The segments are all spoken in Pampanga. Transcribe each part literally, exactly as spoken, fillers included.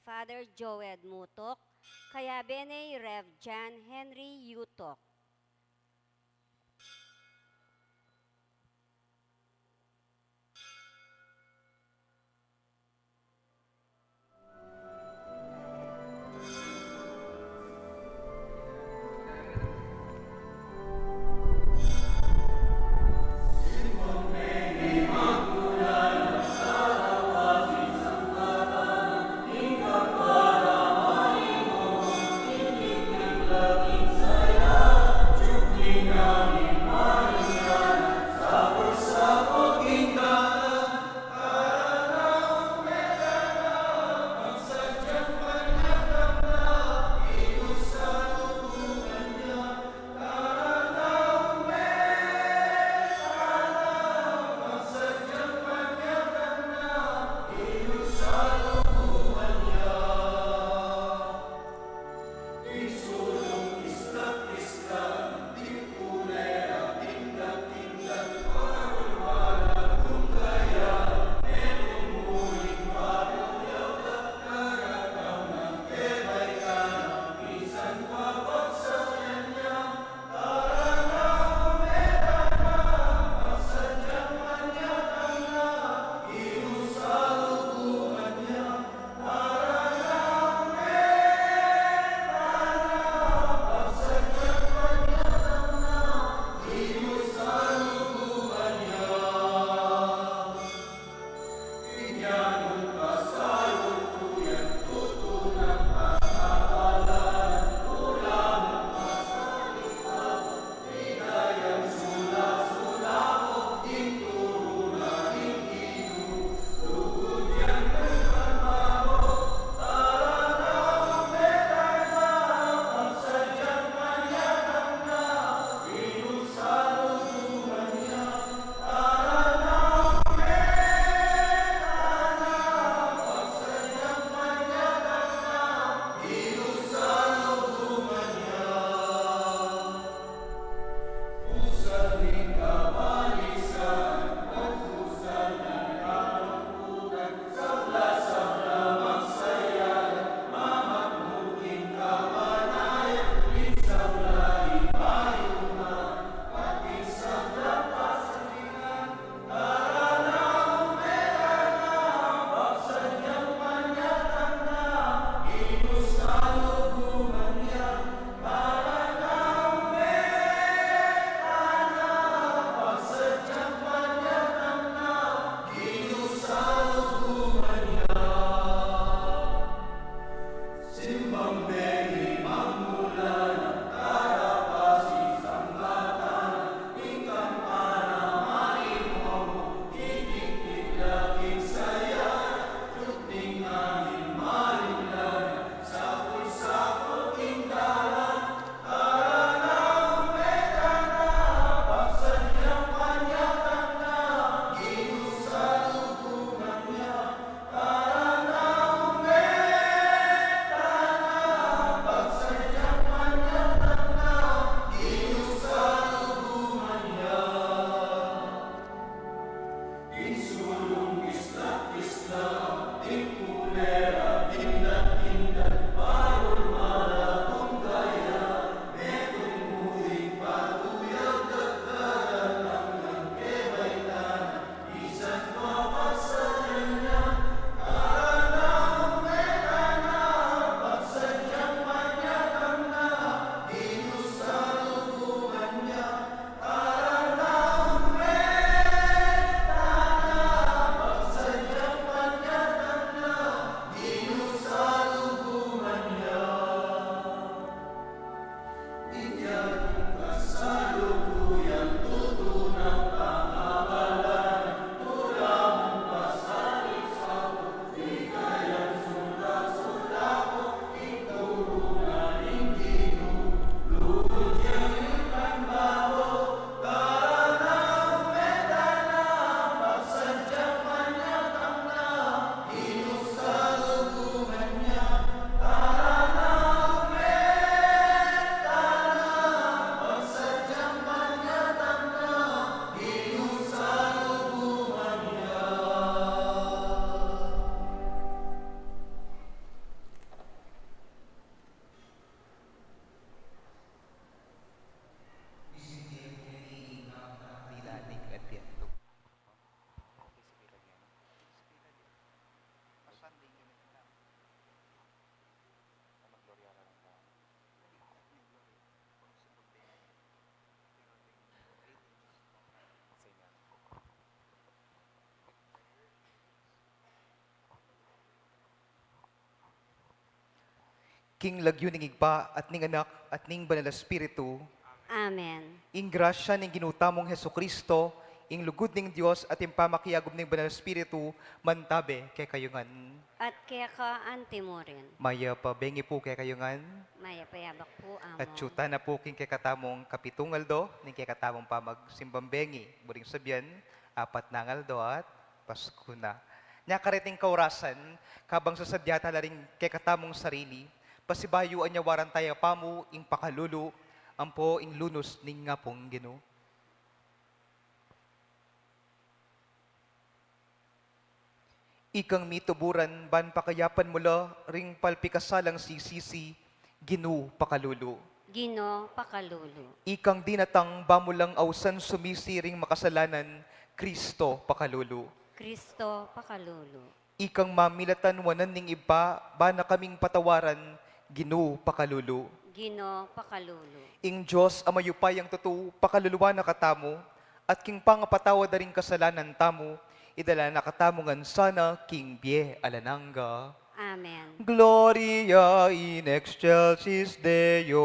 Father Joed Mutok, kayabe ne i Rev John Henry Yutok. King lagyu ning Ibpa, at ning Anak, at ning Banal a Espiritu. Amen. Ing grasya ning Ginu tamung Jesucristo, ing lugud ning Dios, at ing pamakiagum ning Banal a Espiritu, mantabe kekayu ngan. At keka anti mu rin. Mayap a bengi pu kekayu ngan. Mayap a yabak pu, Among. At atsu tana pu king kekatamung kapitung aldo ning kekatamung pamagsimbang bengi, buring sabian, apat nang aldo at Pasku na. Nya kareting kaurasan, kabang sasadya tala ring kekatamung sarili, pasibayu anyawaran taya pamu ing pakalulu, ampo ing lunus ning Apung Ginu. Ikang mituburan ban pakayapan mu la ring palpikasalang sisisi, Ginu, pakalulu. Ginu, pakalulu. Ikang dinatang ba mu lang ausan sumisi ring makasalanan, Kristo, pakalulu. Kristo, pakalulu. Ikang mamilatan wanan ning Ibpa, ba na kaming patawaran, Ginu, pakalulu. Ginu, pakalulu. Ing Dios a mayupayang tutu, pakaluluan na katamu, at king pangapatawad da ring kasalanan tamu, idala na katamu ngan sana king bie alang angga. Amen. Gloria in excelsis Deo.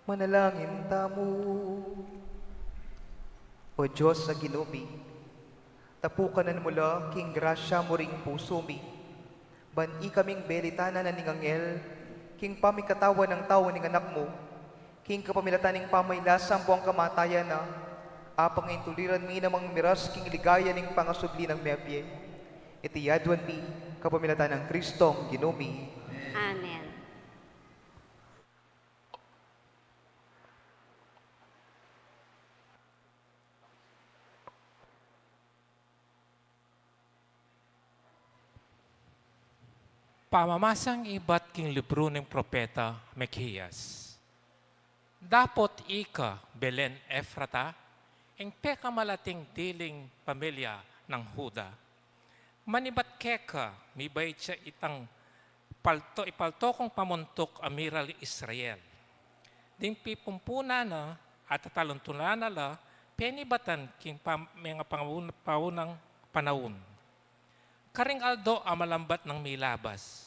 Manalangin tamu. O Dios a Ginu mi, tapukanan mu la king grasya mu ring pusu mi, ban ikaming belitanan na ning anghel, king pamikatawan nang tau ning Anak mu, king kapamilatan ning pamagkasakit ampong kamatayan na, apang intuliran mi namang miras king ligaya ning pangasubli nang mebie. Iti aduan mi, kapamilatan nang Kristong Ginu mi. Amen. Pamamasang ibat king libru ning propeta Miqueas. Dapot ika, Belen Efrata, ing pekamalating diling pamilya nang Juda. Manibat keka, mibait ya itang palto, ipalto kung pamuntuk a miral Israel. Ding pipumpunan na at tataluntunan na la penibatan king pam-, menga pangaun-, paunang panaun. Karing aldo a malambat nang milabas.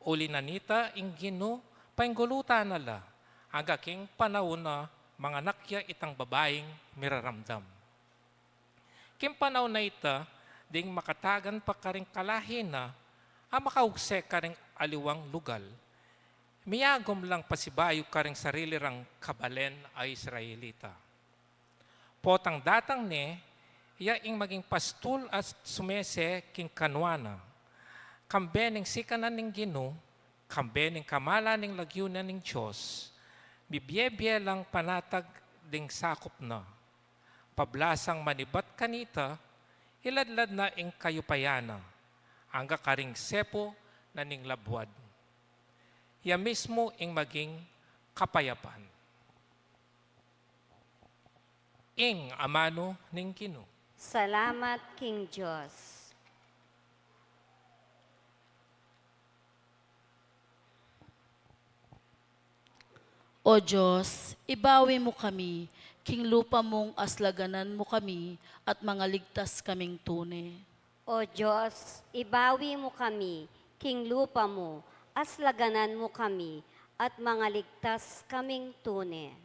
Uli na nita ing Ginu, painggulutan na la, angga king panaun na manganak ya itang babaing miraramdam. King panaun na ita, ding makatagan pa karing kalahi na, a makaugse karing aliwang lugal, miagum lang pasibayu karing sarili rang kabalen a Israelita. Potang datang ne, ya ing maging pastul a sumese king kanwa na. Kambe ning sikanan ning Ginu, kambe ning kamalan ning lagyu na ning Dios, bibie-bie lang panatag ding sakup na. Pablasang manibat kanita, iladlad na ing kayupayan na, angga karing sepu na ning labuad. Ya mismu ing maging kapayapan. Ing amanu ning Ginu. Salamat king Dios. O Dios, ibawi mu kami, king lupa mung aslaganan mu kami, at mangaligtas kaming tune. O Dios, ibawi mu kami, king lupa mu, aslaganan mu kami, at mangaligtas kaming tune.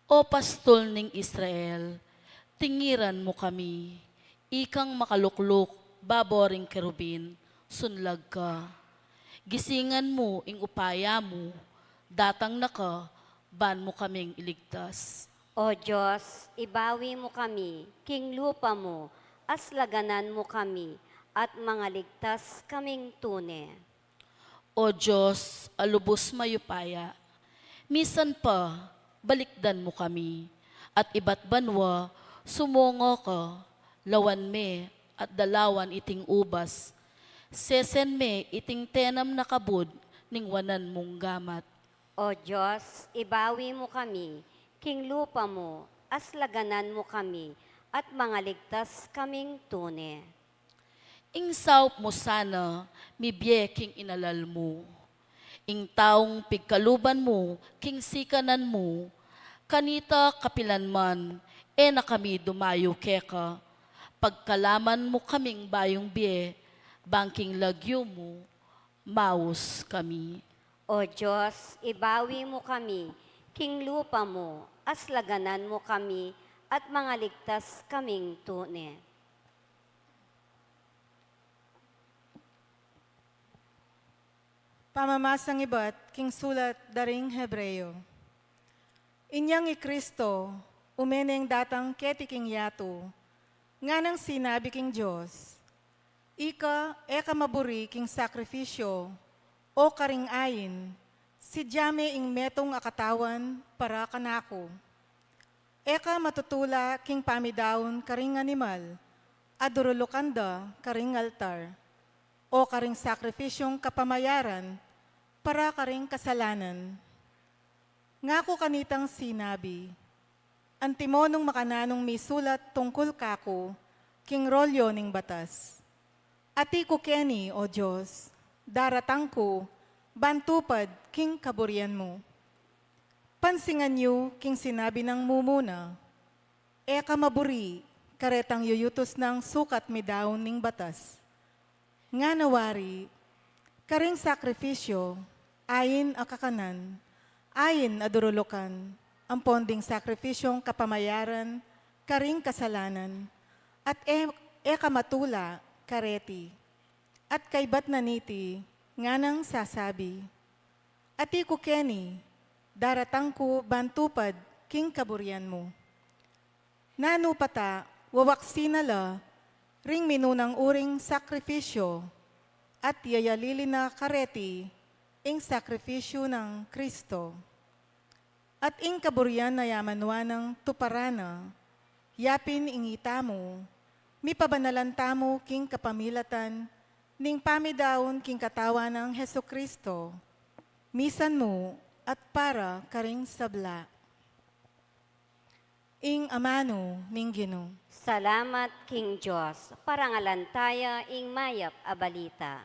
O pastul ning Israel, tingiran mu kami, ikang makalukluk babo ring kerubin, sunlag ka. Gisingan mu ing upaya mu, datang na ka, ban mu kaming iligtas. O Dios, ibawi mu kami, king lupa mu, aslaganan mu kami, at mangaligtas kaming tune. O Dios a lubus mayupaya, misan pa balikdan mu kami, at ibat banua sumungo ka, lawan me at dalawan iting ubas, sesen me iting tenam na kabud ning wanan mung gamat. O Dios, ibawi mu kami, king lupa mu, aslaganan mu kami, at mangaligtas kaming tune. Ing saup mu sana mibie king inalal mu. Ing taung pigkaluban mu king sikanan mu, kanita kapilan man, e na kami dumayu keka. Pagkalaman mu kaming bayung bie, bang king lagyu mu, maus kami. O Dios, ibawi mu kami, king lupa mu, aslaganan mu kami, at mangaligtas kaming tune. Pamamasang ibat king sulat da ring Hebreo. Inyang i Kristo, ume neng datang keti king yatu, nganang sinabi king Dios, "Ika e ka maburi king sakrifisyo, o karing ain, sidya me ing metung a katawan para kanaku." E ka matutula king pamidaun karing animal a durulukan da karing altar, o karing sakrifisyung kapamayaran para karing kasalanan. Ngaku kanitang sinabi, antimo nung makananung misulat tungkul kaku king rolyo ning batas. Ati ku keni, O Dios, daratang ku ban tupad king kaburian mu. Pansingan yu king sinabi nang mumuna, "E ka maburi," karetang yuyutus nang sukat midaun ning batas. Ngana wari, karing sakrifisyo, ain a kakanan, ain a durulukan, ampon ding sakrifisyung kapamayaran karing kasalanan, at e, e ka matula kareti. At kaybat na niti, nganang sasabi, "Ati ku keni, daratang ku ban tupad king kaburian mu." Nanu pa ta, wawaksi na la ring minunang uring sakrifisyo, at yayalili na kareti ing sakrifisyu nang Kristo. At ing kaburian a yamanwa nang tuparan na, yapin ing itamu, mipabanalan tamu king kapamilatan ning pamidaun king katawan nang Jesucristo, misan mu at para karing sabla. Ing amanu ning Ginu. Salamat king Dios, parangalan taya ing mayap a balita.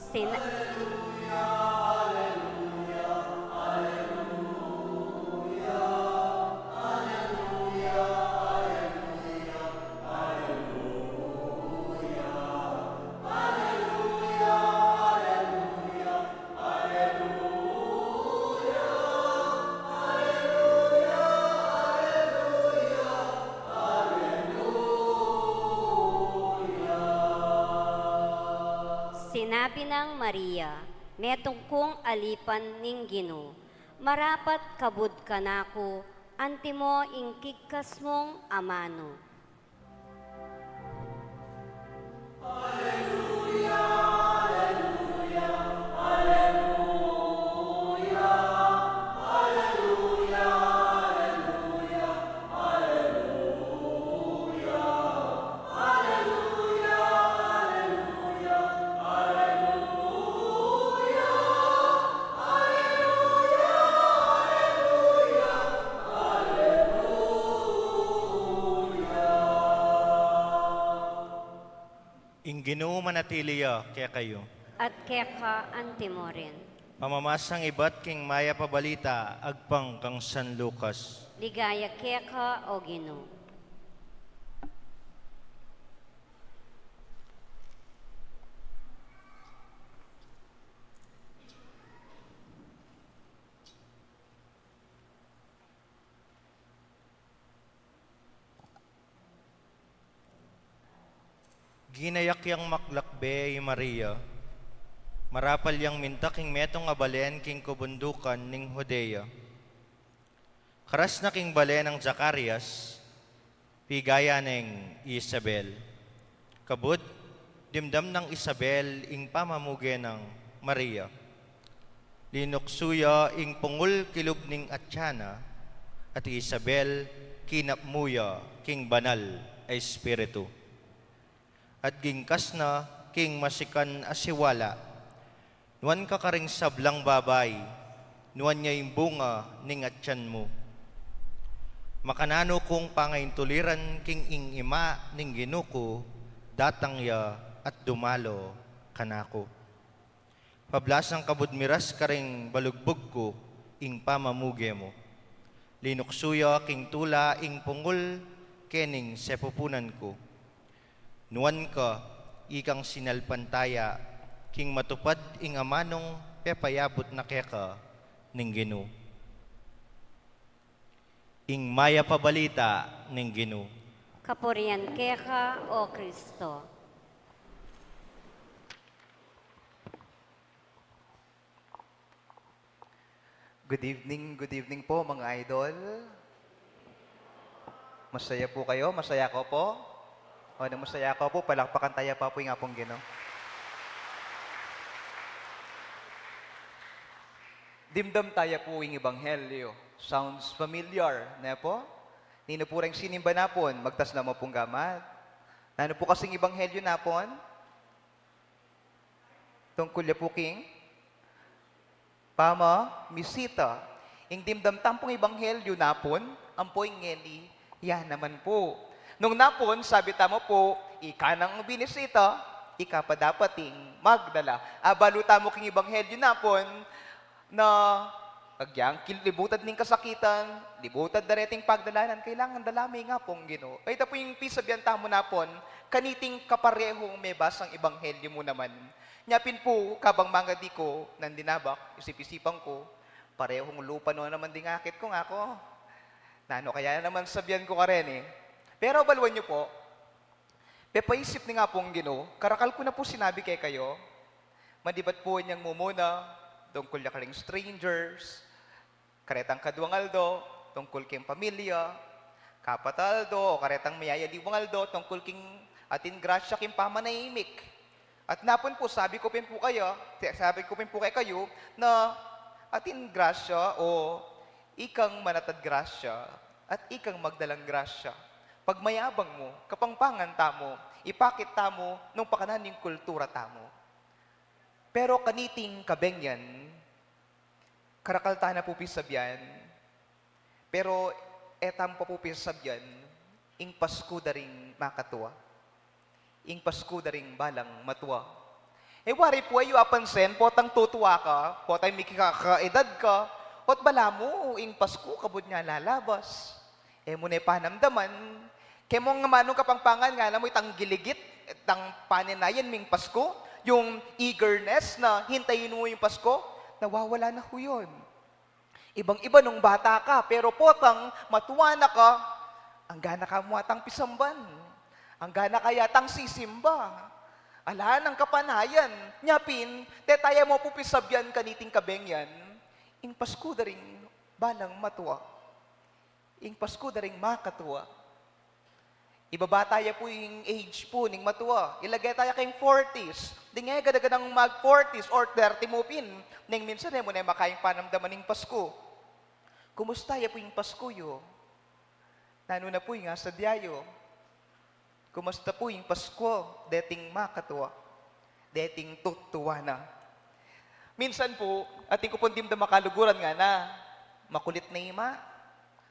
Sina- Sinabi nang Maria, "Metung kung alipan ning Ginu, marapat kabud kanaku, antimo ing kigkas mung amanu." Ginu, manatili ya kekayu. At keka antimurin. Pamamasang ibat king Mayap a Balita agpang kang San Lucas. Ligaya keka, O Ginu. Ginayak yang maklakbe i Maria, marapal yang minta king metung a balen king kabundukan ning Judea. Karas na king bale nang Zacarias, pigaya neng Isabel. Kabud, dimdam nang Isabel ing pamamuge nang Maria. Linuksu ya ing pungul kilub ning atyan na, at i Isabel kinapmu ya king Banal a Espiritu. At gingkas na king masikan a siwala, nuan ka karing sablang babai, nuan ya ing bunga ning atyan mu. Makananu kung pangaintuliran king ing Ima ning Ginu ku datang ya at dumalo kanaku. Pablasang kabud miras karing balugbug ku ing pamamuge mu. Linuksu ya king tula ing pungul kening sepupunan ku. Nuan ka, ikang sinalpantaya, king matupad ing amanung pepayabut na keka ning Ginu. Ing Mayap a Balita ning Ginu. Kapurian keka, O Kristo. Good evening, good evening po, mga idol. Masaya po kayo? Masaya ko po? O, na masaya ko po, palakpakan taya pa po ing Apung Ginu. Dimdam taya po ing Ebanghelyo. Sounds familiar, ne po? Ninu po reng sinimba napun, magtas na mu pung gamat. Nanu po kasing Ebanghelyo napun? Tungkul ya po king pamamisita. Ing dimdam tampung Ebanghelyo napun, ampo ing ngeni, ya naman po. Nung napun, sabi tamu po, ika nang binisita, ika pa dapat ing magdala. Abalu tamu king Ebanghelyo napun, na agyang kil-, libutad ning kasakitan, libutad da reting pagdalanan, kailangan da la me ing Apung Ginu. Ay, ita po ing pisabian tamu napun, kaniting kaparehung mebasang Ebanghelyo mu naman. Nya pin po, kabang mangadi ku, nandin abak, isip-isipan ku, parehung lupa no naman ding akit ku, ngaku. Nanu kaya naman sabian ku kareni? Pero baluan yu po, pepaisip ning Apung Ginu, karakal ku na po sinabi kekayu, manibat po inyang mumuna, tungkul ya karing strangers, karetang kaduang aldo, tungkul king pamilya, kapat a aldo, o karetang mayayaliwang aldo, tungkul king atin grasya king pamanahimik. At napun po, sabi ku pin po kaya, sabi ku pin po kekayu, na atin grasya o ikang manatad grasya at ikang magdalang grasya. Pagmayabang mu, Kapampangan tamu, ipakit tamu nung pakanan ning kultura tamu. Pero kaniting kabengyan, karakal ta na pu pisabian, pero e tamu pa pu pisabian ing Pasku da ring makatua, ing Pasku da ring balang matua. E wari pu e yu apansin, potang tutua ka, potang mikaka-edad ka, ot balamu ing Pasku kabud ne lalabas. E mu ne panamdaman, keng amanung Kapampangan ngana mu itang giligit, itang paninayan ming Pasku, yung eagerness na hintayin mu yung Pasku, nawawala na ho yun. Ibang-iba nung bata ka, pero potang matua na ka, anggana ka mu atang pisamban, anggana ka yatang sisimba. Ala nang kapanayan, nya pin, tetaya mu pu pisabian kaniting kabengyan, ing Pasku da ring balang matua. Ing Pasku da ring makatua. Ibaba taya pu ing age pu ning matua. Ilage taya keng forties. Ding e gada-gadang mag forties or thirty mu pin. Neng minsan e mu ne makaing panamdaman ing Pasku. Kumusta ya pu ing Pasku yu? Nanu na pu ing asadya yu? Kumusta pu ing Pasku deting makatua, deting tutua na? Minsan pu, atin ku pung dimdam a kaluguran ngana, makulit ne ima,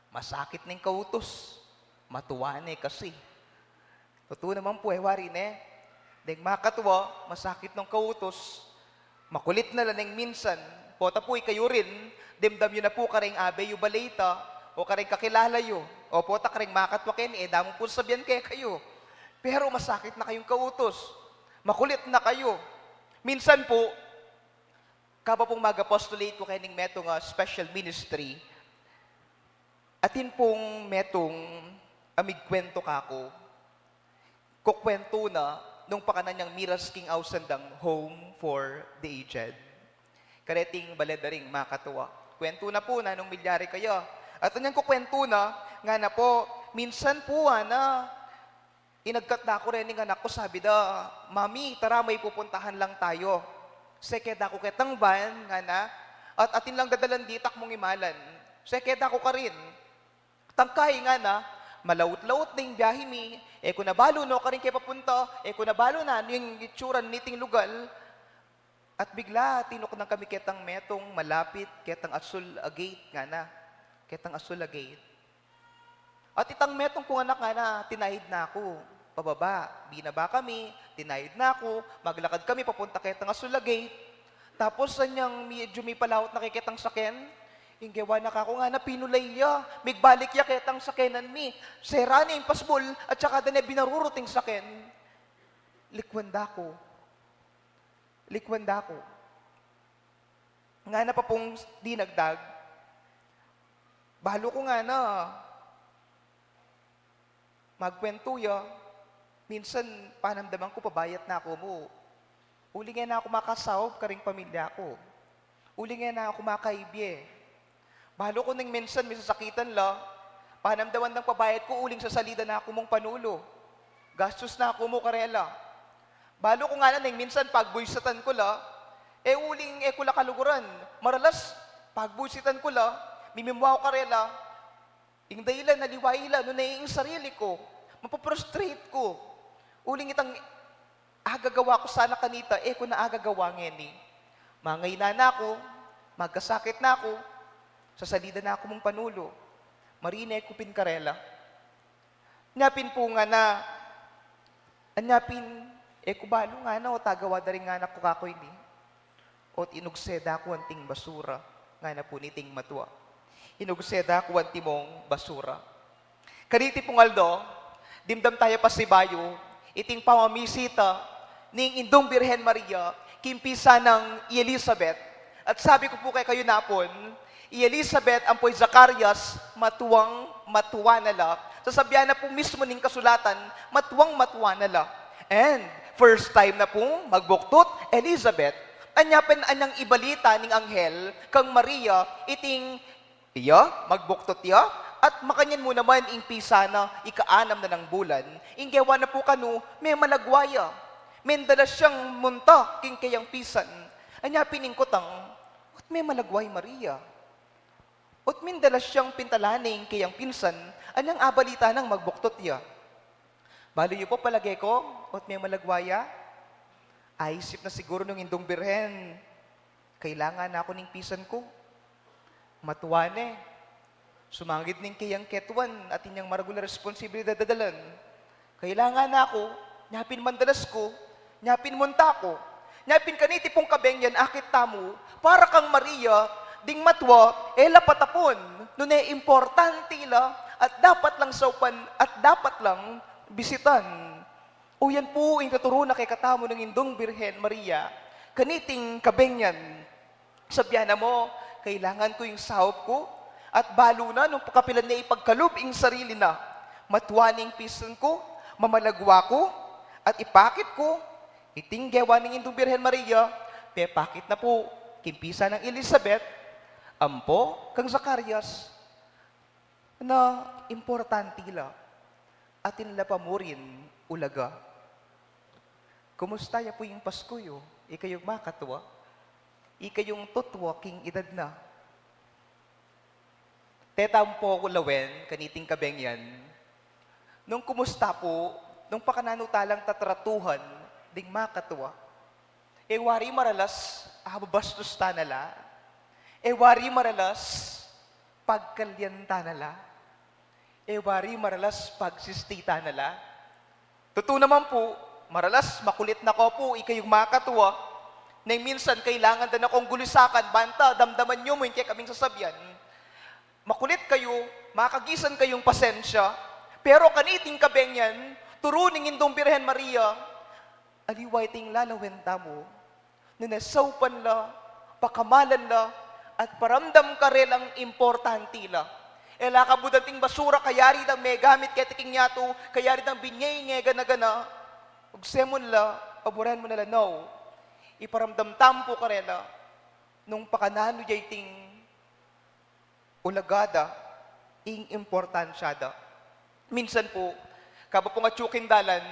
masakit ne ing kautus, matua ne kasi. Tutu naman pu, e wari ne? Deng makatwa, masakit nung kautus, makulit na la neng minsan, pota pu ikayu rin, dimdam yu na pu kareng abe yu balita, o kareng kakilala yu, o pota kareng makatwa keni, e da mu pung sabian kekayu. Pero masakit na kayung kautus, makulit na kayu. Minsan pu, kaba pung mag-apostolate ku keni ning metung a special ministry, atin pung metung a migkuwentu kaku, kukwentu na nung pakanan yang miras king ausan dang Home for the Aged. Kareting bale da ring makatwa. Kwentu na pu na nung milyari kaya. At anyang kukwentu na, ngana pu, minsan pu, ngana, inagkat da ku reng anak ku, sabi da, "Mami, tara, may pupuntahan lang tayo." Seke da ku ketang van, ngana, at atin lang dadalan ditak mung imalan. Seke da ku karin. Tangkay, ngana, malaut-laut na ing biahe mi, e ku na balu nu karin ke papunta, e ku na balu na anu ing itsura niting lugal. At bigla, tinuknang kami ketang metung malapit ketang asul a gate, ngana. Ketang asul a gate. At itang metung kung anak, ngana, tinayid na ku pababa. Binaba kami, tinayid na ku, maglakad kami papunta ketang asul a gate. Tapos, anyang medyo mipalaut na ke ketang saken, ing gewa na kaku, ngana, pinulay ya, migbalik ya ketang sakenan mi. Sera ne ing pasbul, at saka da ne binarurut ing saken. Likwan da ku. Likwan da ku. Ngana pa pung dinagdag, balu ku, ngana, magkwentu ya, minsan panamdaman ku pabayat na ku mu. Uling e na ku makasaup karing pamilya ku. Uling e na ku makaibye. Balu ku neng minsan misasakitan la, panamdaman dang pabayat ku uling sasalida na ku mung panulu. Gastus na ku mu karela. Balu ku ngana neng minsan pagbuisitan ku la, e uling e ku la kaluguran. Maralas, pagbuisitan ku la, mimimua ku karela. Ing dahilan, aliwa ila, nune ing sarili ku, mapu-frustrate ku. Uling itang agagawa ku sana kanita, e ku na agagawa ngeni. Mangaina na ku, magkasakit na ku, sasalida na ku mung panulu. Marine ku pin karela. Nya pin pu ngana, anya pin, e ku balu ngana ot agawa da ring anak ku kaku ini. Ot inugse da ku anting basura, ngana pu niting matua. Inugse da ku antimong basura. Kaniti pung aldo, dimdam taya pasibayu iting pamamisita ning Indung Birhen Maria king pisa nang i Elizabeth. At sabi ku pu kekayu napun, i Elizabeth ampo i Zacarias, matuang matua na la. Sasabian na pu mismu ning kasulatan, matuang matua na la. And first time na pung magbuktut Elizabeth. Anya pin anyang ibalita ning anghel kang Maria, iting iya, magbuktut ya, at makanyan mu naman ing pisa na ikaanam na nang bulan, ing gewa na pu kanu, memalagwa ya. Mendalas yang munta king keyang pisan. Anya pin ing kutang, ot memalagwa i Maria? Ot mendalas yang pintalan ing keyang pisan, anyang abalita nang magbuktut ya? Balu yu pu, palage ku, ot memalagwa ya? Aisip na siguru nung Indung Birhen, kailangan na ku ning pisan ku. Matua ne. Sumangid ning keyang ketuan, atin yang maragul a responsibilidad a dalan. Kailangan na ku, nya pin mandalas ku, nya pin munta ku, nya pin kaniti pung kabengyan akit tamu, para kang Maria, ding matua, e la patapun, nune importante la, at dapat lang saupan, at dapat lang bisitan. O yan pu ing tuturu na kekatamu ning Indung Birhen Maria, kaniting kabengyan. Sabian na mu, kailangan ku ing saup ku, at balu na nung kapilan ne ipagkalub ing sarili na. Matua ne ing pisan ku, mamalagwa ku, at ipakit ku, iting gewa ning Indung Birhen Maria, pepakit na pu king pisa nang Elizabeth, ampo kang Zacarias. Na importante la, atin la pa murin ulaga. Kumusta ya pu ing Pasku yu, ikayung makatua, ikayung tutua king edad na? Teta, ampo ku lawen kaniting kabengyan, nung kumusta pu, nung pakananu ta lang tatratuhan ding makatua? E wari maralas ababastus ta na la? E wari maralas pagkalyan ta na la? E wari maralas pagsistita na la? Tutu naman pu, Maralas, makulit na ko pu, ikayung makatwa, neng minsan kailangan da na kong gulisakan, banta damdaman yu mu ing kekaming sasabian. Makulit kayu, makagisan kayung pasensya, pero kaniting kabenyan, turu ning Indung Birhen Maria, aliwa iting lalawen tamu, nune saupan la, pakamalan la, at paramdam karelang importanti la. E la kabudan ting basura, kayari dang megamit keti king yatu, kayari dang binie ing gana-gana. Ugse mu la, paburen mu na la, no. Iparamdam tamu pu karela, nung pakananu ya iting ulagada, ing importansya da. Minsan pu, kabang pung atyu king dalan,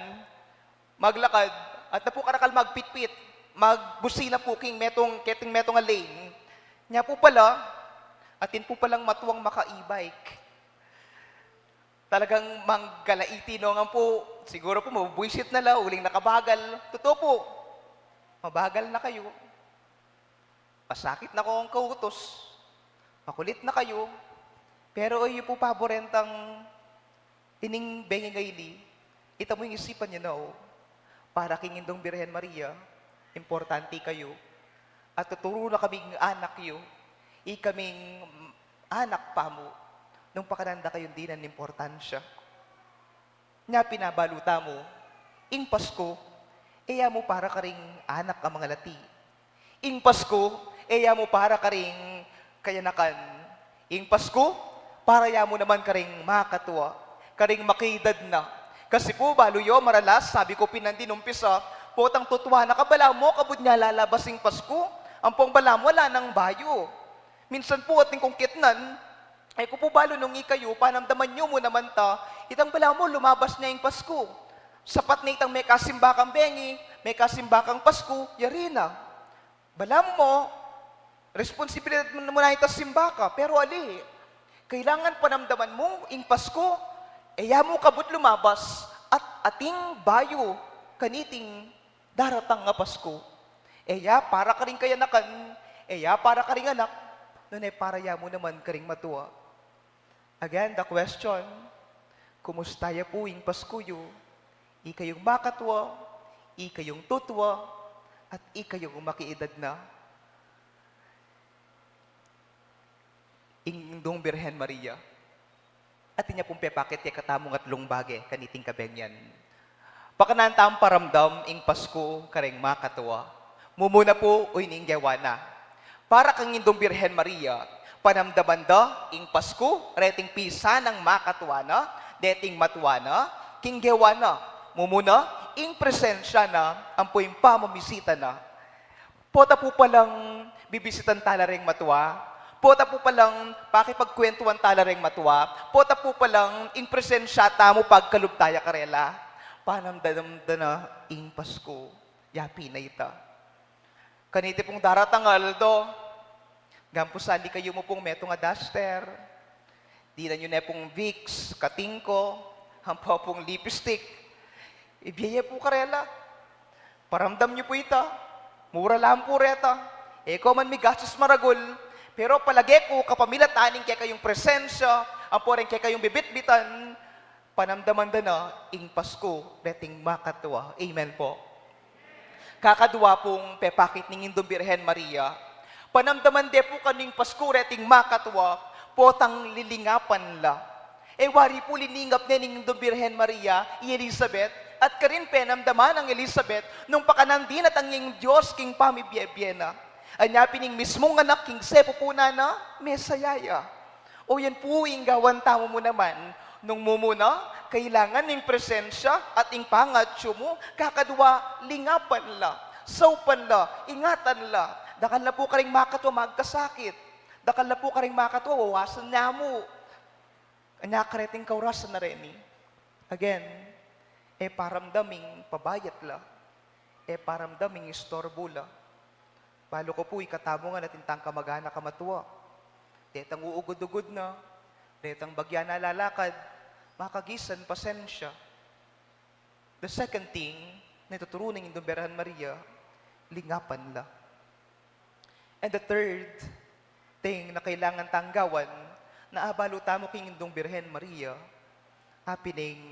maglakad, at na pu karakal magpitpit, magbusina pu king metung, keting metung a lane. Nya pu pala, atin pu palang matuang maka-e-bike. Talagang manggalaiti no ngan pu, siguro pu mabubuisit na la, uling nakabagal. Tutu pu, mabagal na kayu. Masakit na kong kautos, makulit na kayu, pero e yu pu paburen tang ining bengi a ini, ita mu ing isipan yu, no? Para king Indung Birhen Maria, importanti kayu. At tuturu na kaming anak yu, ikaming anak pamu, nung pakanan da kayung dinan importansya. Nya pin abalu tamu, ing Pasku, e ya mu para karing anak a mangalati. Ing Pasku, e ya mu para karing kayanakan. Ing Pasku, para ya mu naman karing makatwa, karing makaedad na. Kasi pu, balu yu, maralas, sabi ku pin nandin umpisa, potang tutuan na ka, balamu kabud nya lalabas ing Pasku, ampong balamu ala nang bayu. Minsan pu atin kung ketnan, e ku pu balu nung ikayu, panamdaman yu mu naman ta, itang balamu lumabas ne ing Pasku. Sapat ne itang mekasimba kang bengi, mekasimba kang Pasku, yari na. Balamu, responsibilidad mu na ita simba ka, pero ali, kailangan panamdaman mu, ing Pasku, e ya mu kabud lumabas, at ating bayu, kaniting daratang a Pasku. E ya para karing kayanakan, e ya para karing anak, nune para ya mu naman karing matua. Again, the question, kumusta ya pu ing Pasku yu, ikayung makatua, ikayung tutua, at ikayung makaedad na? Ing Indung Birhen Maria, atin ya pung pepakit kekatamung atlung bage kaniting kabenyan. Pakanan tang paramdam ing Pasku karing makatua. Mumuna pu, uy, ning gewa na. Para kang Indung Birhen Maria, panamdaman da ing Pasku reting pisanang makatua na, deting matua na, king gewa na. Mumuna, ing presensya na, ampo ing pamamisita na. Pota pu palang bibisitan tala reng matua, pota pu palang pakipagkwentuan tala reng matua, pota pu palang ing presensya tamu pagkalub taya karela, panamdam da na ing Pasku. Yapin na ita. Kaniti pung daratang a aldo, ngan pu sali kayu mu pung metung a duster, dinan yu ne pung Vicks, katingko, ampo pung lipstick. Ibie ye pu karela. Paramdam yu pu ita, mura lang pu reta. E ko man migastus maragul, pero palage ku kapamilatan ning kekayung presensya, ampo reng kekayung bibitbitan, panamdaman da na ing Pasku reting makatua. Amen pu. Kakadua pung pepakit ning Indung Birhen Maria, panamdaman de pu kanu ing Pasku reting makatua, potang lilingapan la. E wari pu liningap ne ning Indung Birhen Maria i Elizabeth, at karin penamdaman nang Elizabeth nung pakanan dinatang ya ing Dios king pamibie-bie na. Anya pin ing mismung anak king sepupunan na, mesaya ya. O yan pu ing gawan tamu mu naman. Nung mumuna, kailangan ing presensya at ing pangatyu mu, kakadua, lingapan la, saupan la, ingatan la. Dakal na pu karing makatua magkasakit. Dakal na pu karing makatua wawasan na mu. Anya kareting kaurasan a reni, again, e paramdam ing pabayat la, e paramdam ing istorbu la. Balu ku pu ikatamu ngan atin tang kamag-anak a matua, detang uugud-ugud na, detang bagya na lalakad, makagisan pasensya. The second thing na ituturu ning Indung Birhen Maria, lingapan la. And the third thing na kailangan tang gawan, na abalu tamu king Indung Birhen Maria, apin ing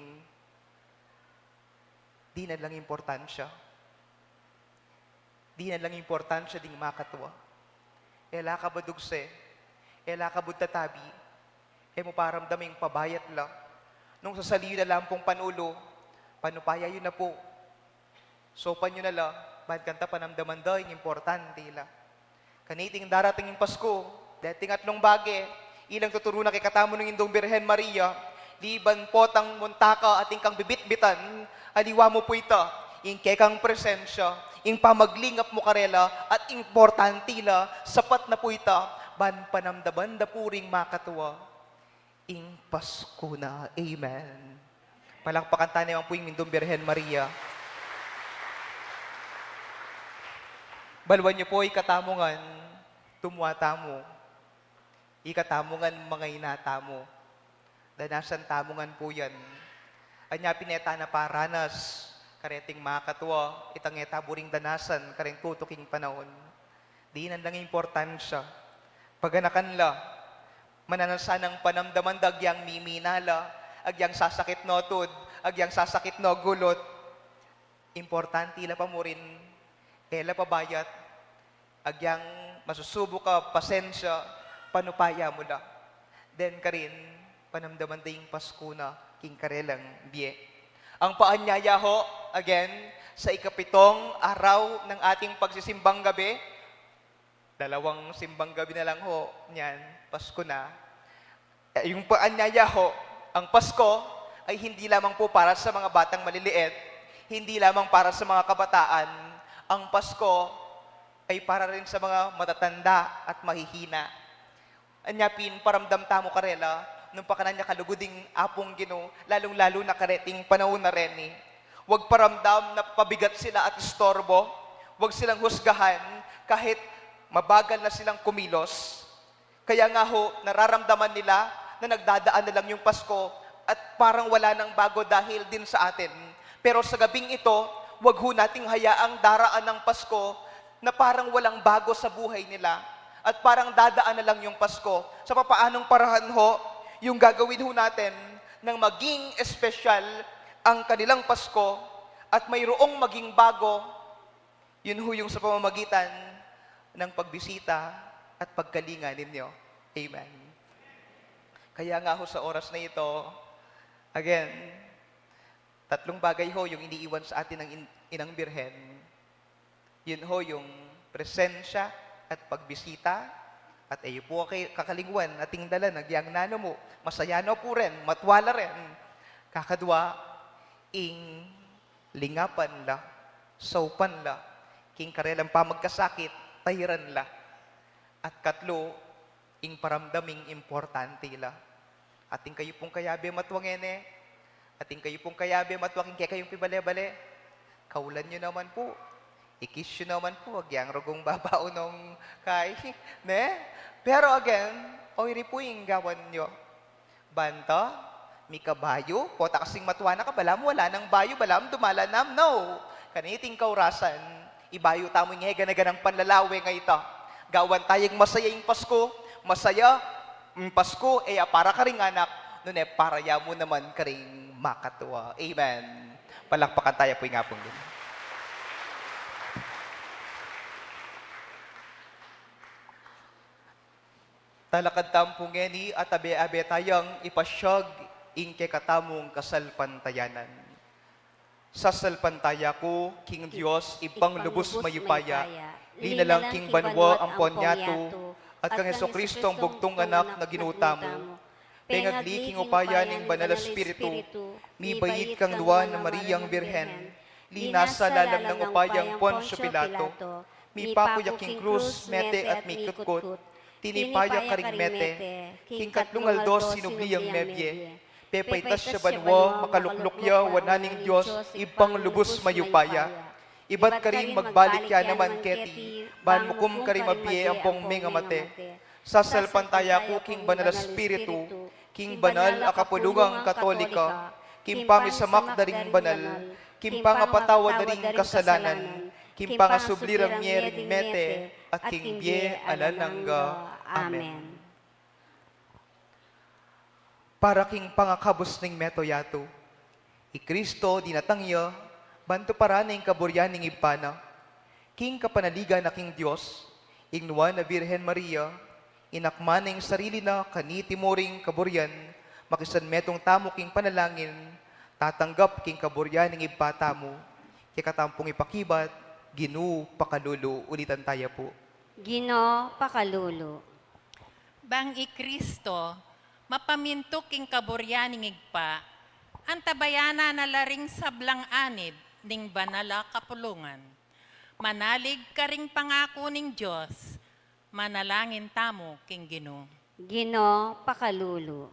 Dinan lang importansya. Dinan lang importansya ding makatua. E la kabud dugse, e la kabud tatabi, e mu paramdam ing pabayat la. Nung sasaliu na la ampong panulu, panupaya yu na pu. Saupan yu na la, ban kanita panamdaman da ing importante la. Kaniting darating ing Pasku, deting atlung bage, ilang tuturu na kekatamu ning Indung Birhen Maria, liban potang muntaka atin kang bibitbitan, aliwa mu pu ita, ing kekang presensya, ing pamaglingap mu karela, at importante la, sapat na pu ita, ban panamdaman da pu ring makatua ing Pasku na. Amen. Palakpakan ta naman pu ing Indung Birhen Maria. Baluan yu pu, ikatamu ngan, tumua tamu. Ikatamu ngan, mangaina tamu. Danasan tamu ngan pu yan. Anya pin e ta na paranas kareting makatua, itang e ta buring danasan kareng tutuking panaun. Dinan lang importansya. Paganakan la, mananasan nang panamdaman da agyang mimina la, agyang sasakit no tud, agyang sasakit no gulut. Importante la pa murin, e la pabayat, agyang masusubu ka, pasensya, panupaya mu la. Then karin, panamdaman da ing Pasku na king karelang bie. Ang paanyaya ho, again, sa ikapitong araw ng ating pagsisimbang gabi, dalawang simbang gabi na lang ho, niyan, Pasku na. Eh, yung paanyaya ho, ang Pasko ay hindi lamang po para sa mga batang maliliit, hindi lamang para sa mga kabataan. Ang Pasko ay para rin sa mga matatanda at mahihina. Anya pin, paramdam tamu karela, nung pakanan ya kalugud ing Apung Ginu, lalung-lalu na kareting panaun na reni. Wag paramdam na pabigat sila at istorbo. Wag silang husgahan kahit mabagal na silang kumilos. Kaya nga ho, nararamdaman nila na nagdadaan na lang yung Pasko at parang wala nang bago dahil din sa atin. Pero sa gabing ito, wag ho nating hayaang daraan ang Pasko na parang walang bago sa buhay nila at parang dadaan na lang yung Pasko. Sa papaanong paraan ho yung gagawin ho natin nang maging espesyal ang kanilang Pasko at mayroong maging bago? Yun ho yung sa pamamagitan ng pagbisita at pagkalinga ninyo. Amen. Kaya nga ho sa oras na ito, again, tatlong bagay ho yung iniiwan sa atin ng in-, Inang Birhen. Yun ho yung presensya at pagbisita. At e yu pu kay kakalingwan, ating dala na agyang nanu mu, masaya no pu rin, matua la rin. Kakadwa, ing lingapan la, saupan la, king karelang pamagkasakit, tairan la. At katlu, ing paramdam ing importante la. Atin kayu pung kayabe matua ngeni, atin kayu pung kayabe matua king kekayung pibale-bale, kaulan yu naman pu, i-kiss yu naman pu, agyang rugung babaun nung kai, ne? Pero again, oyri pu ing gawan yu. Banta, mika bayu, pota kasing matua na ka, balamu wala nang bayu, balamu dumala nam, no. Kaniting kaurasan, ibayu tamu ing gana-ganang panlalawe nga ita. Gawan tayang masaya ing Pasko, masaya ing Pasko, e ya para karing anak, nune para ya mu naman karing makatua. Amen. Palakpakan taya pu ing Apung Ginu. Talakad tamu pu ngeni at abe-abe tayang ipasyag ing kekatamung kasalpantayanan. Sasalpantaya ku king Dios, Ibpang lubus mayupaya, linalang king banua ampon yatu, at kang Jesucristo, bugtung Anak na Ginu tamu, pengagli king upaya ning Banal a Espiritu, mibaid kang Nuan a Mariang Birhen, linasa lalam nang upaya nang Poncio Pilato, mipaku ya king krus, mete at mikutkut, tinipa ya karing mete, king katlung aldo sinubli yang mebie, pepaitas ya banua, makalukluk ya wanan ning Dios, Ibpang lubus mayupaya. Ibat karin magbalik ya naman keti, ban mukum karing mabie ampong mengamate. Sasalpantaya ku king Banal a Espiritu, king banal a kapulungang Katolika, king pamisamak da ring banal, king pangapatawad da ring kasalanan, king pangasubli rang mie ring mete, at king bie alang angga. Amen. Para king pangakabus ning meto yatu, i Kristo dinatang ya, Ban tuparan na ing kaburian ning Ibpa na, king kapanaligan na king Dios, ing Nuan a Virgen Maria, inakma na ing sarili na kaniti muring kaburian, makisanmetung tamu king panalangin, tatanggap king kaburian ning Ibpa tamu, kekatamu pung ipakibat, Ginu, pakalulu. Ulitan taya pu. Ginu, pakalulu. Bang i Kristo mapamintuk king kaburian ning Ibpa, antabayanan na la ring sablang anib ning banal a kapulungan. Manalig karing pangaku ning Dios, manalangin tamu king Ginu. Ginu, pakalulu.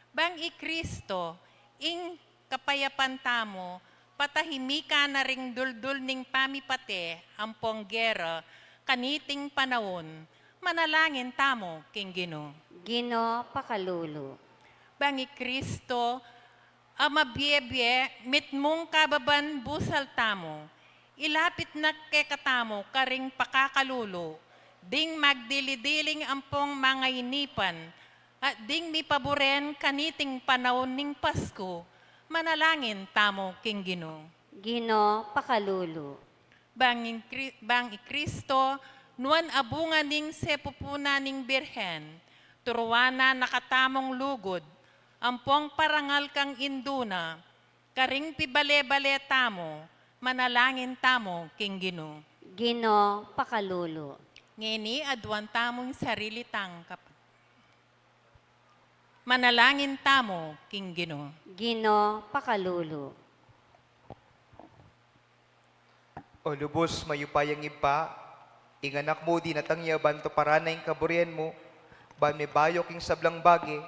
Bang i Kristo, ing kapayapan tamu, patahimikan na ring duldul ning pamipate ampong gera kaniting panaun, manalangin tamu king Ginu. Ginu, pakalulu. Bang i Kristo, a mabie-bie, mitmung kababan busal tamu, ilapit na kekatamu karing pakakalulu, ding magdili-diling ampong mangainipan, at ding mipaburen kaniting panaun ning Pasku, manalangin tamu king Ginu. Ginu, pakalulu. Bang i Kri-, bang i Kristo, nuan a bunga ning sepupunan ning Birhen, turuan na katamung lugud, ampong parangal kang indu na, karing pibale-bale tamu, manalangin tamu king Ginu. Ginu, pakalulu. Ngeni, aduan tamu ing sarili tang kap-, manalangin tamu king Ginu. Ginu, pakalulu. O lubus mayupayang Ibpa, ing Anak mu dinatang ya ban tuparan na ing kaburian mu, ban mibayu king sablang bage,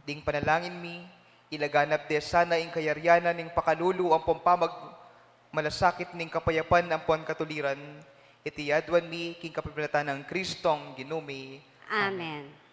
ding panalangin mi, ilaganap de sana ing kayarian na ning pakalulu ampong pamagmalasakit ning kapayapan ampong katuliran, iti aduan mi king kapamilatan nang Kristong Ginu mi. Amen. Amen.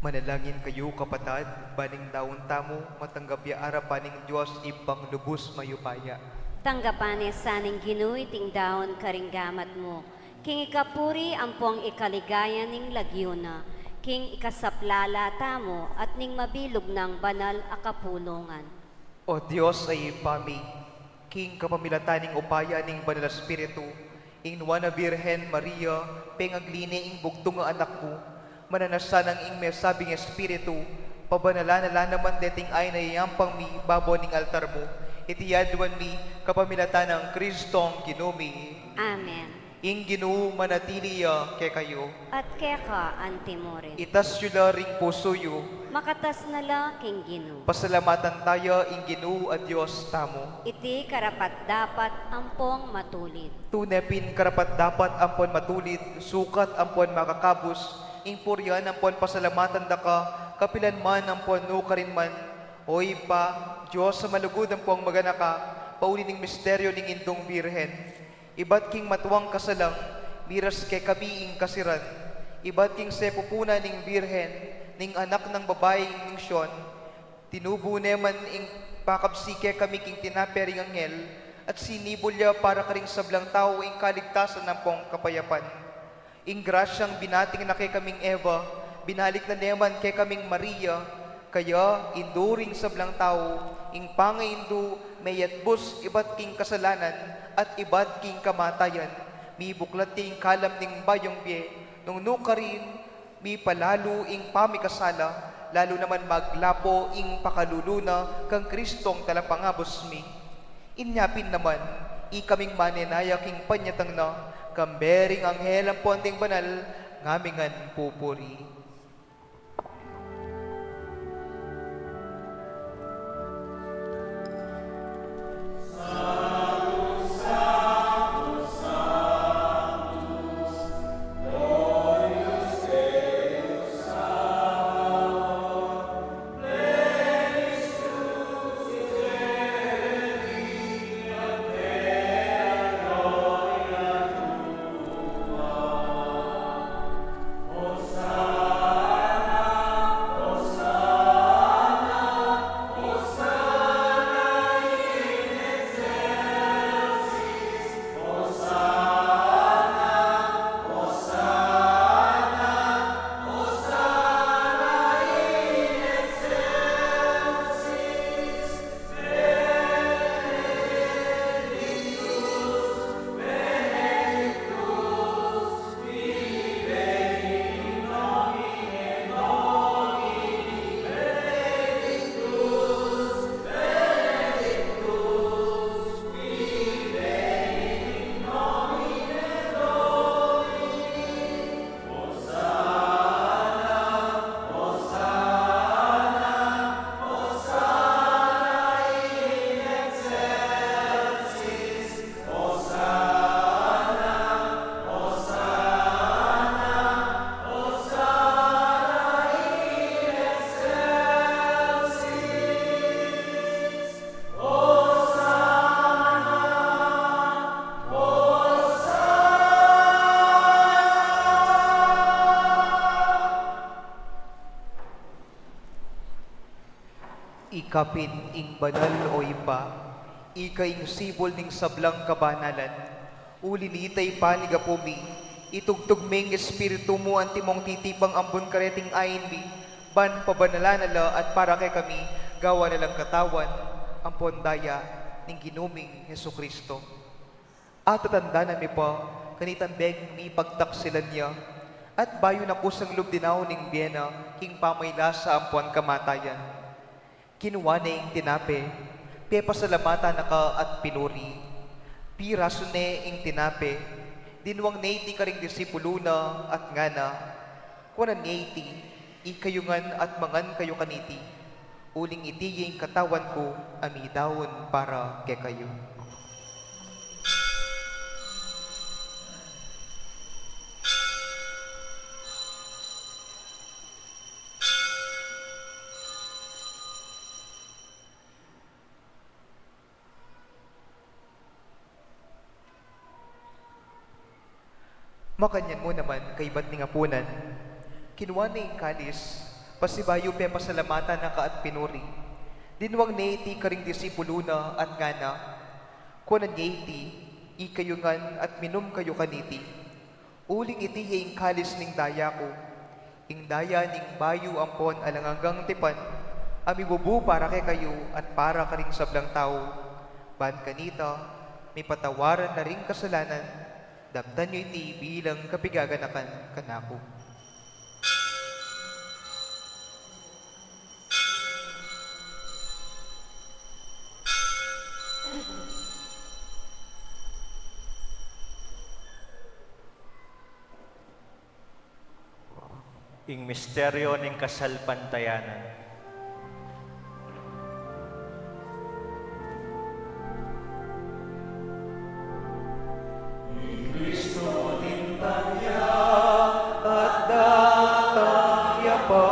Manalangin kayu, kapatad, ban ing daun tamu matanggap ya arapan ning Dios Ibpang lubus mayupaya. Tanggapan na sa ning Ginu iting daun karing gamat mu, king ikapuri ampong ikaligaya ning lagyu na, king ikasaplala tamu at ning mabilug nang banal a kapulungan. O Dios a Ibpa mi, king kapamilatan ning upaya ning Banal a Espiritu, ing Nuan a Birhen Maria, pengagli ne ing bugtung a Anak mu, mananu na sanang ing mesabing Espiritu, pabanalan na la naman deting ain a iyayampang mi babo ning altar mu. Iti adwan mi kapamilatan nang Kristong Ginu mi. Amen. Ing Ginu manatili ya kekayu. At keka antimurin. Itas yu la ring pusu yu. Makatas na la king Ginu. Pasalamatan taya ing Ginu a Dios tamu. Iti karapat-dapat ampong matulid. Tune pin karapat-dapat ampon matulid, sukat ampon makakabus, ing purian ampon pasalamatan da ka, kapilan man ampon nukarin man, O Ibpa, Dios a malugud ampong maganaka, pauli ning misteryu ning Indung Birhen. Ibat king matuang kasalang, miras kekami ing kasiran. Ibat king sepupunan ning Birhen, ning anak nang babai ning Sion, tinubu ne man ing pakabsi kekami king tinape ring anghel, at sinibul ya para karing sablang tau ing kaligtasan ampong kapayapan. Ing grasyang binating na kekaming Eva, binalik na ne man kekaming Maria, kaya indu ring sablang tau, ing pangaindu, meyatbus ibat king kasalanan at ibat king kamatayan, mibuklat ing kalam ning bayung bie, nung nukarin, mipalalu ing pamikasala, lalu naman maglapo ing pakalulu na kang Kristong Talapangabus mi. Inya pin naman, ikaming manenaya king panyatang na, kambe ring anghel ampon ding banal, ngamin ngan pupuri. Ika pin ing banal, o Ibpa, ika ing sibul ning sablang kabanalan. Uli nita, Ibpa, ning gapu mi, itugtug me ing Espiritu mu antimong titipang ambun kareting ain mi, ban pabanalan na la at para kekami, gawan na lang katawan ampon daya ning Ginu ming Jesucristo. Atatandanan mi pa, kanitang beng mipagtaksilan ya, at bayu na kusang lub dinaun ing bie na, king pamaylasa ampon kamatayan. Kinua ne ing tinape, pepasalamatan na ka at pinuri. Pirasu ne ing tinape, dinuang ne iti karing disipulu na at ngana, Kuanan ye iti, ikayu ngan at mangan kayu kaniti, uling iti ya ing katawan ku a midaun para kekayu. Makanyan mu naman, kaybat ning apunan, kinua ne ing kalis, Pasibayu pepasalamatan na ka at pinuri. Dinwang ne iti karing disipulu na at ngana, kuanan ye iti, ikayu ngan at minum kayu kaniti. Uling iti ya ing kalis ning daya ku, ing daya ning bayu ampon alang anggang tipan, a mibubu para kekayu at para karing sablang tau. Ban kanita, mipatawaran na ring kasalanan, daptan yu iti bilang kapigaganakan kanaku. Ing misteryo ning kasalpantayanan. I Kristo lintang ya at datang ya pa,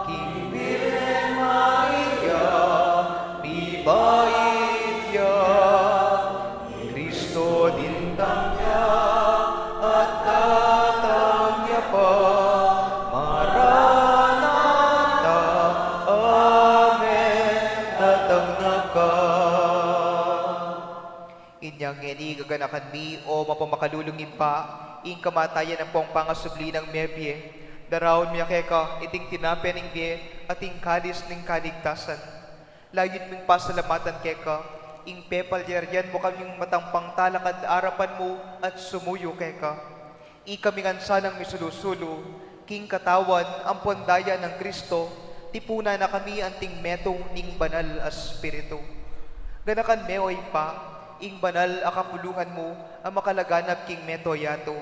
king Birhen Maria, mibait ya. I Kristo lintang ya at datang ya pa, Maranatha, Amen, datang na ka. Inya ngeni gaganakan mi, o mapamakalulung Ibpa, ing kamatayan ampong pangasubli nang mebie, daraun mi ya keka iting tinape ning bie at ing kalis ning kaligtasan. Layun ming pasalamatan keka, ing pepalyarian mu kaming matampang talakad arapan mu at sumuyu keka. Ikami ngan sanang misulu-sulu, king katawan ampon daya nang Kristo, tipunan na kami anting metung ning Banal a Espiritu. Ganakan me, o Ibpa, ing banal a kapulungan mu, a makalaganap king mabilug a yatu.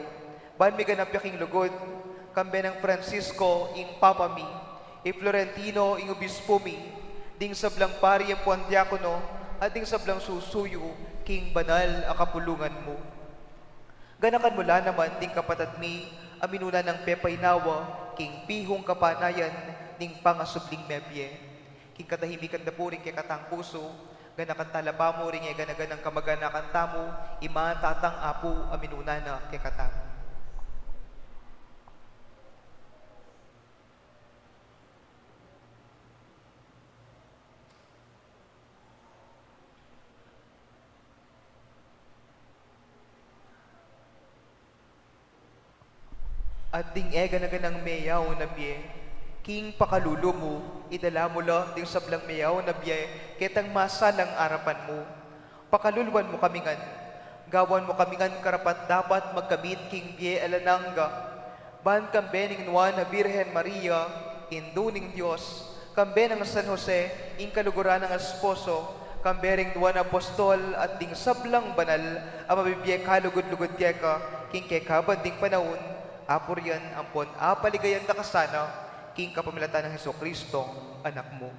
Ban miganap ya king lugud, kambe nang Francisco, ing Papa mi, i Florentino, ing Obispo mi, ding sablang pari ampon diakono, at ding sablang susuyu, king banal a kapulungan mu. Ganakan mu la naman ding kapatad mi a minuna nang pepaynawa king pihung kapanayan ning pangasubling mebie. King katahimikan da pu ring kekatang pusu, ganakan tala pamu ring e gana-ganang kamag-anakan tamu, ima, tatang, apu a minuna na kekatamu. At ding e gana-ganang meyaun a bie, king pakalulu mu, idala mu la ding sablang meyaun a bie ketang masalang arapan mu. Pakaluluan mu kami ngan, gawan mu kami ngan karapat-dapat magkamit king bie alang angga, ban kambe ning Nuan a Birhen Maria, Indu ning Dios, kambe nang San Jose, ing kaluguran nang esposo, kambe ring Nuan a Apostol at ding sablang banal a mabibie kalugud-lugud keka king kekaban ding panaun, apurian ampon apaligayan da ka sana, king kapamilatan nang Jesucristo, Anak mu.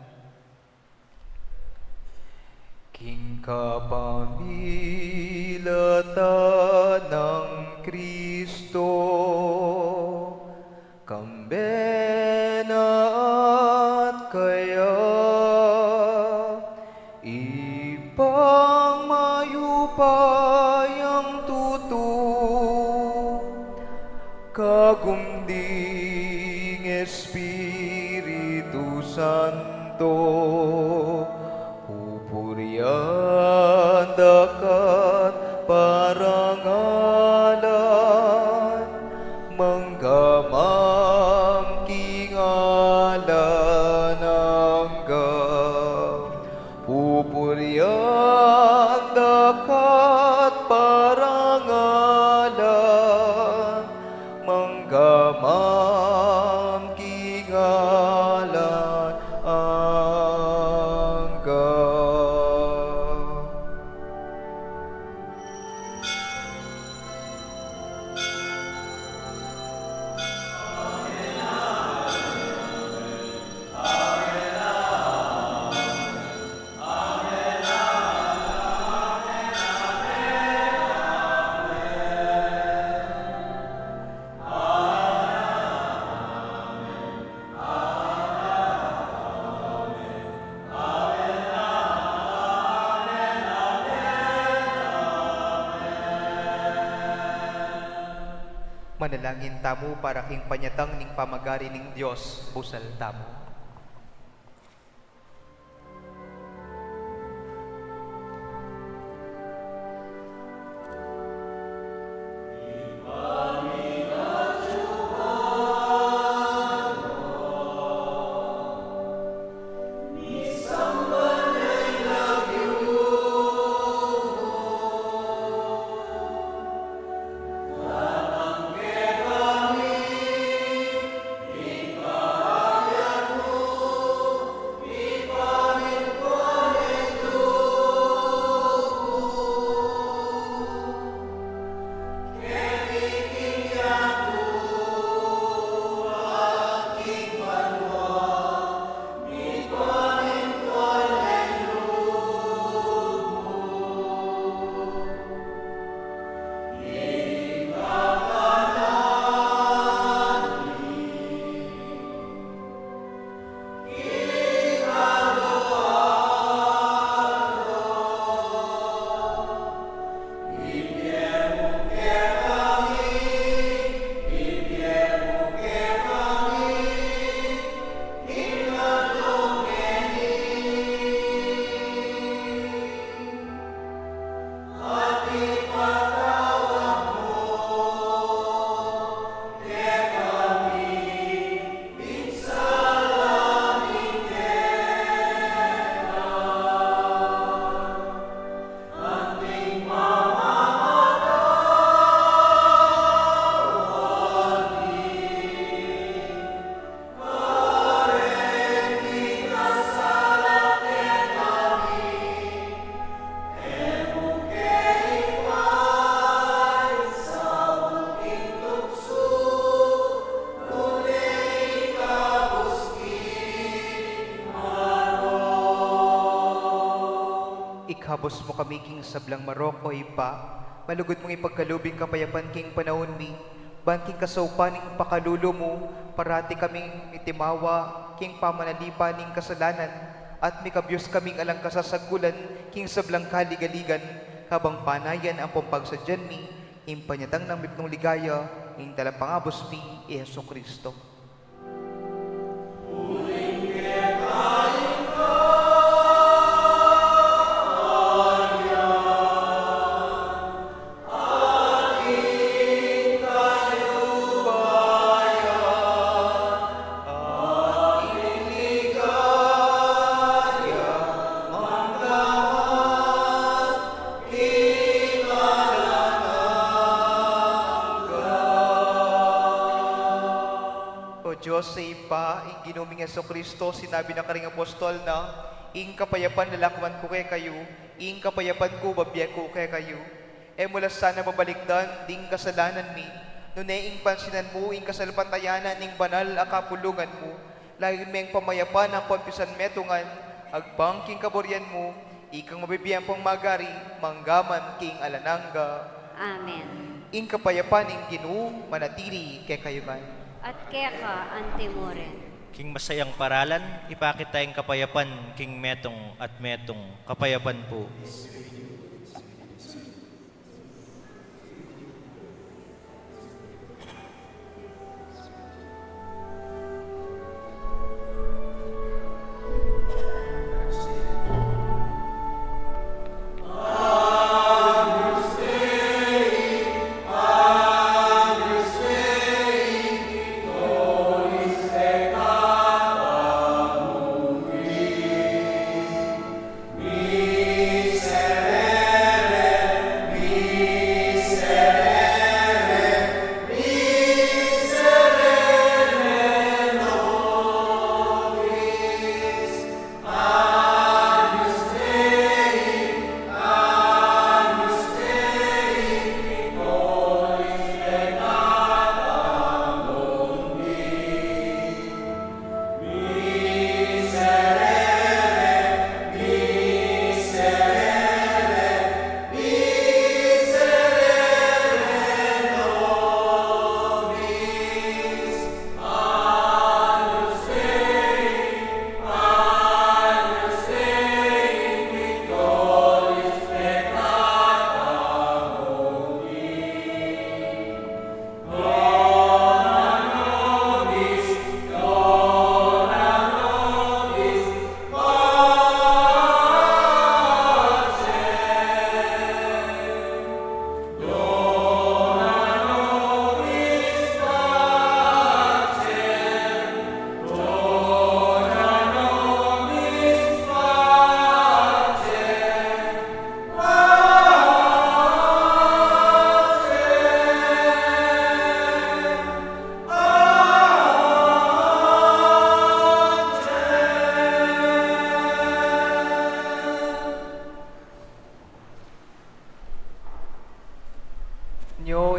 King kapamilatan nang Kristo, kambe na at kaya, Ibpang mayupayang tutu, kagum ding Espiritu Santo, pupurian da ka't parangalan, mangga man king alang angga. Pupurian da ka't parangalan, mangga man king alang angga. Panalangin tamu para king panyatang ning pamagari ning Dios. Busal tamu. Ikabus mu kami king sablang marok, o Ibpa, malugud mung ipagkalub ing kapayapan king panaun mi, ban king kasaupan ning pakalulu mu, parati kaming mitimawa king pamanalipan ning kasalanan, at mikabus kaming alang kasasagulan king sablang kaligaligan, kabang panayan ampong pagsadyan mi ing panyatang nang mipnung ligaya ning Talapangabus mi, i Jesucristo. O Dios a Ibpa, ing Ginu ming Jesucristo, sinabi na karing apostol na, "Ing kapayapan lalakwan ku kekayu, ing kapayapan ku bibie ku kekayu." E mu la sana babalikdan ding kasalanan mi, nune ing pansinan mu ing kasalpantayanan ning banal a kapulungan mu, layun meng pamayapan ampon pisanmetungan, agpang king kaburian mu, ikang mabibie ampong magari, mangga man king alang angga. Amen. Ing kapayapan ning Ginu manatili kekayu ngan. At keka anti mu rin. King masayang paralan, ipakit ta ing kapayapan king metung at metung. Kapayapan pu.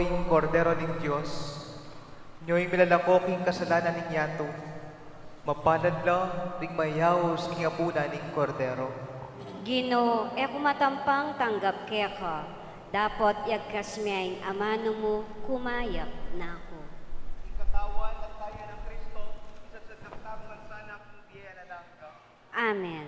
Ing Kordero ning Dios, nyo ing milalako king kasalanan ning yatu. Mapalad la ring mayaus king apunan ning Kordero. Ginu, e ku matampang tanggap keka, dapot yagkas me ing amanu mu, kumayap na ku. Ing katawan at daya nang Kristo, isasadyang tamu ngan sana king bie alang angga. Amen.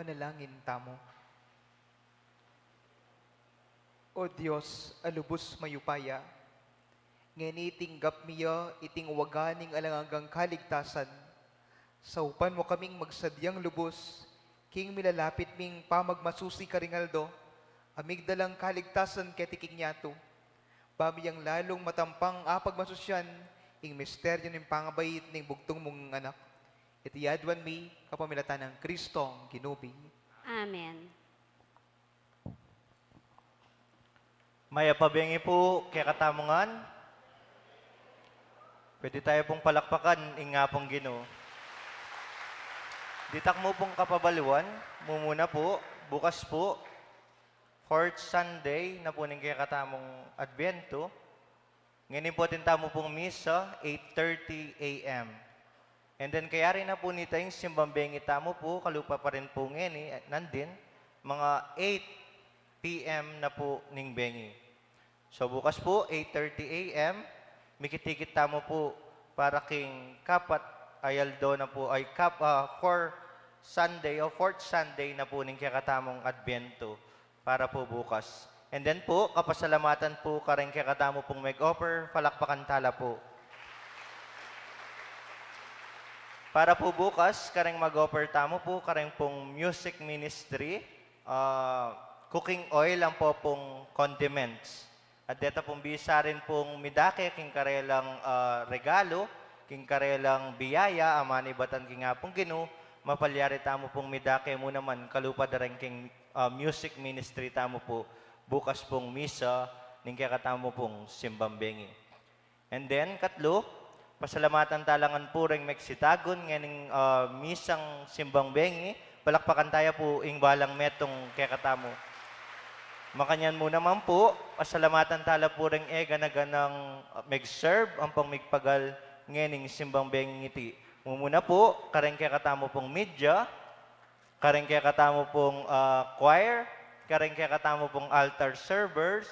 Manalangin tamu. O Dios a lubus mayupaya, ngeni tinggap mi ya iting waga ning alang anggang kaligtasan. Saupan mu kaming magsadyang lubus king milalapit ming pamagmasusi karing aldo, a migdalang kaligtasan keti king yatu. Ba mi yang lalung matampang apagmasusyan ing misteryu ning pangabait ning bugtung mung anak. Iti aduan mi kapamilatan nang Kristong Ginu mi. Amen. Mayap a bengi pu kekatamu ngan. Pwede tayo pung palakpakan ing Apung Ginu. Ditak mu pung kapabaluan, mumuna pu, bukas pu, fourth Sunday na pu ning kekatamung Adbento. Ngeni pu atin tamu pung misa, eight thirty A M. And then, kayari na pu nita ing simbang bengi tamu pu, kalupa pa rin pu ngeni, eh, nandin, mga eight P M na pu ning bengi. So, bukas pu, eight thirty A M, mikitikit tamu pu para king kapat a aldo na pu, ay, kap-, ah, fourth Sunday o fourth Sunday na pu ning kekatamung Adbento para pu bukas. And then pu, kapasalamatan pu kareng kekatamu pung mag-offer, palakpakan tala pu. Para pu bukas, kareng mag-offer tamu pu, kareng pung music ministry, ah, cooking oil, ampo pung condiments. At deta pung bisa rin pung midake king karelang, ah, regalu, king karelang biyaya, a manibatan king Apung Ginu, mapalyari tamu pung midake mu naman, kalupa da rin king, ah, music ministry tamu pu, bukas pung misa, ning kekatamu pung simbang bengi. And then, katlu, pasalamatan tala ngan pu reng megsitagun ngening, ah, misang simbang bengi. Palakpakan taya pu ing balang metung kekatamu. Makanyan mu naman pu, pasalamatan tala pu reng e gana-ganang, ah, meg-serve ampong migpagal ngening simbang benging iti. Mumuna pu kareng kekatamu pung media, kareng kekatamu pung, ah, choir, kareng kekatamu pung altar servers,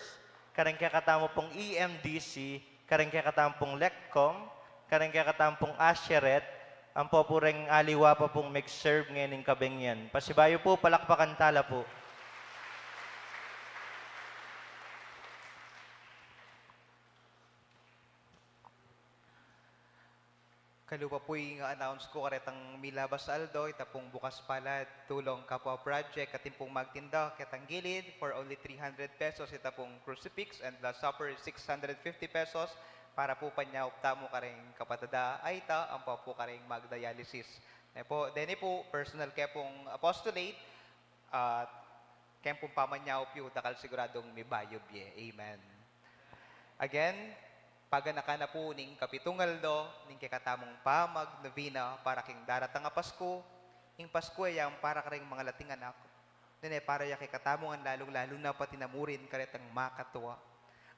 kareng kekatamu pung E M D C, kareng kekatamu pung lecom, kareng kekatamu pung usheret, ampo pu reng aliwa pa pung meg-serve ngening kabengian. Pasibayu pu, palakpakan tala pu. Kalupa pu ing announce ku karetang milabas aldo, ita pung Bukas Palad Tulong Kapwa Project, atin pung magtinda ketang gilid for only three hundred pesos, ita pung crucifix and last supper is six hundred fifty pesos, para pu panyaup tamu kareng kapatad a ita, ampo pu kareng magdialysis. Ne pu, deni pu, personal ke pung apostolate, at keng pung pamanyaup yu, dakal siguradung mibayu bie. Amen. Again, paganakan na pu ning kapitung aldo ning kekatamung pamagnovena para king daratang a Pasku. Ing Pasku e yang para kareng mangalating anak, nune para ya kekatamu ngan, lalung-lalu na pati na mu rin karetang makatua.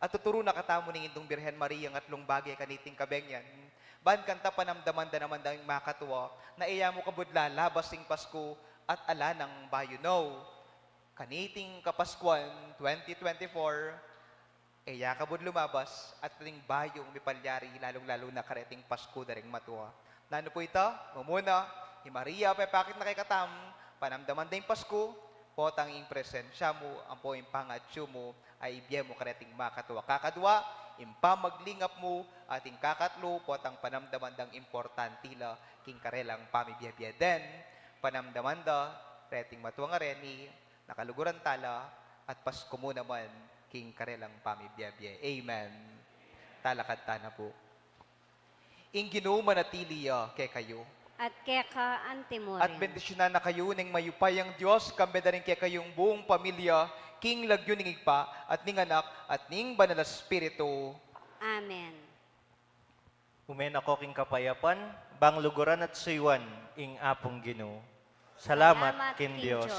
At tuturu na katamu ning Indung Birhen Maria ing atlung bage kaniting kabengian. Ban kanta panamdaman da naman dang makatua na e ya mu kabud lalabas ing Pasku at ala nang bayu no. Kaniting Kapaskuan twenty twenty-four, e ya kabud lumabas at atin bayung mipalyari, lalung-lalu na kareting Pasku da ring matua. Nanu pu ita? Mumuna, i Maria pepakit na kekatamu, panamdaman da ing Pasku, potang ing presensya mu, ampo ing pangatyu mu, a ibie mu kareting makatua. Kakadua, ing pamaglingap mu, at ing kakatlu, potang panamdaman dang importanti la king karelang pamibie-bie. Den, panamdaman da reting matua a reni, nakaluguran tala, at Pasku mu naman king karelang pamibie-bie. Amen. Talakad tana pu. Ing Ginu manatili ya kekayu. At keka antimurin. At bendisyunan na kayu ning mayupayang Dios, kambe da rin kekayung buung pamilya, king lagyu ning Ibpa, at ning Anak, at ning Banal a Espiritu. Amen. Ume na ko king kapayapan, bang luguran at suyuan ing Apung Ginu. Salamat king Dios.